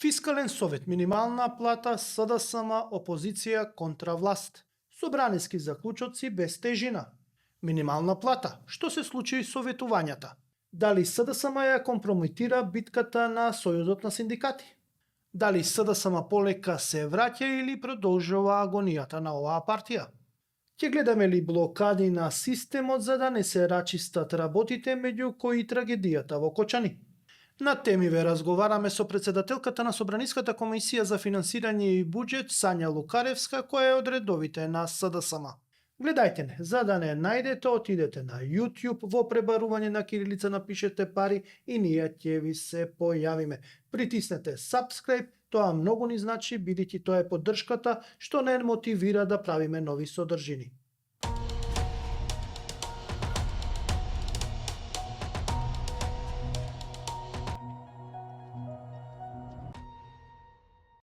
Фискален совет, минимална плата, СДСМ, опозиција контра власт. Собраниски заклучоци без тежина. Минимална плата, што се случи со ветувањата? Дали СДСМ ја компрометира битката на Сојузот на синдикати? Дали СДСМ полека се враќа или продолжува агонијата на оваа партија? Ќе гледаме ли блокади на системот за да не се рачистат работите, меѓу кои трагедијата во Кочани? На темиве разговараме со председателката на Собраниската комисија за финансирање и буџет Сања Лукаревска, која е од редовите на СДСМ. Гледајте не, за да не најдете, отидете на YouTube, во пребарување на кирилица напишете пари и ние ќе ви се појавиме. Притиснете subscribe, тоа многу ни значи, бидејќи тоа е поддршката што не мотивира да правиме нови содржини.